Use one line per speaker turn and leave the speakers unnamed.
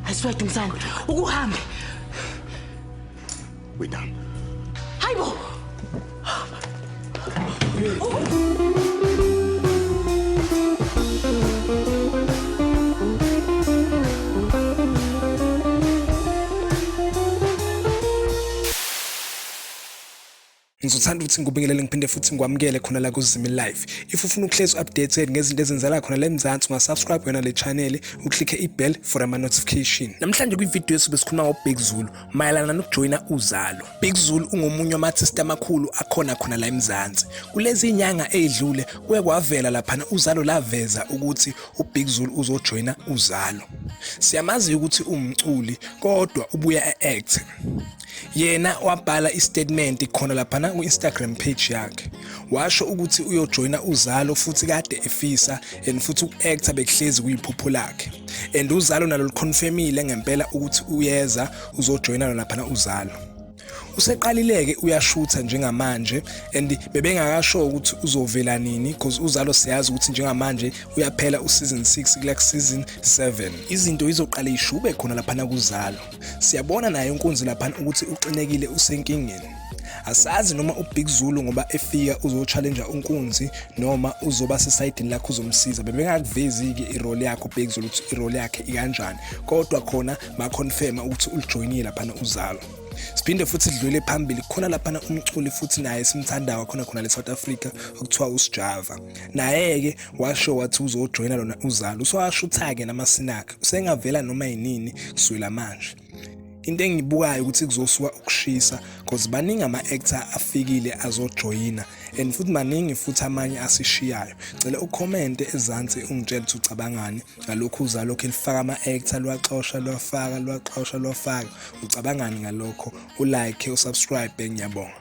I swear Dumisani, ukuhambe.
Wena.
Hayibo.
Ngizothanda ukuthi ngikubingelele ngiphinde futhi ngikwamukele khona la kuZimi Live. If ufuna ukuhlezi updated ngezinto ezenzeka khona la eMzansi ungasubscribe wena le channel uklikhe i-bell for ama notification. Namhlanje kwi-video yethu besikhuluma ngoBig Zulu mayelana nokujoyina Uzalo. Big Zulu ungomunye wama-artist amakhulu akhona khona la eMzansi. Kulezi inyanga ezidlule kuye kwavela laphana Uzalo laveza ukuthi uBig Zulu uzojoyina Uzalo. Siyamazi ukuthi umculi kodwa ubuya e-act. Yena wabhala istatement khona laphana ku-Instagram page yakhe washo ukuthi uyojoyina Uzalo futhi kade efisa and futhi uku-actor bekuhlezi kuyiphupho lakhe and Uzalo nalo liconfirmile ngempela ukuthi uyeza uzojoyina laphana Uzalo. Useqalile-ke uyashutha njengamanje and bebengakasho ukuthi uzovela nini because Uzalo siyazi ukuthi njengamanje uyaphela useason 6 kula season 7. Izinto izoqala ishube khona laphana kuZalo. Siyabona naye uNkunzi laphana ukuthi uxinekile usenkingeni. Asazi noma uBig Zulu ngoba efika uzochallenge uNkunzi noma uzoba sesayidini lakhe uzomsiza. Bebengakuvezi-ke irole yakhe uBig Zulu ukuthi irole yakhe ikanjani, kodwa khona baconfirma ukuthi ulijoyinile laphana Uzalo. Siphinde futhi sidlule phambili khona laphana umculi futhi naye simthandayo khona khona le South Africa okuthiwa uSjava. Naye-ke washo wathi uzojoyina lona Uzalo. Usewashutha-ke namasinakhe, usengavela noma yinini kusukela manje. Into engiyibukayo ukuthi kuzosuka ukushisa cause baningi ama-actor afikile azojoyina and futhi maningi futhi amanye asishiyayo. Cela ukhomente ezansi ungitshele ukuthi ucabangani ngalokhu Uzalo lokhu elifaka ama-actor lwaxosha lwafaka lwaxosha lwafaka. Ucabangani ngalokho? Ulike, usubscribe, ngiyabonga.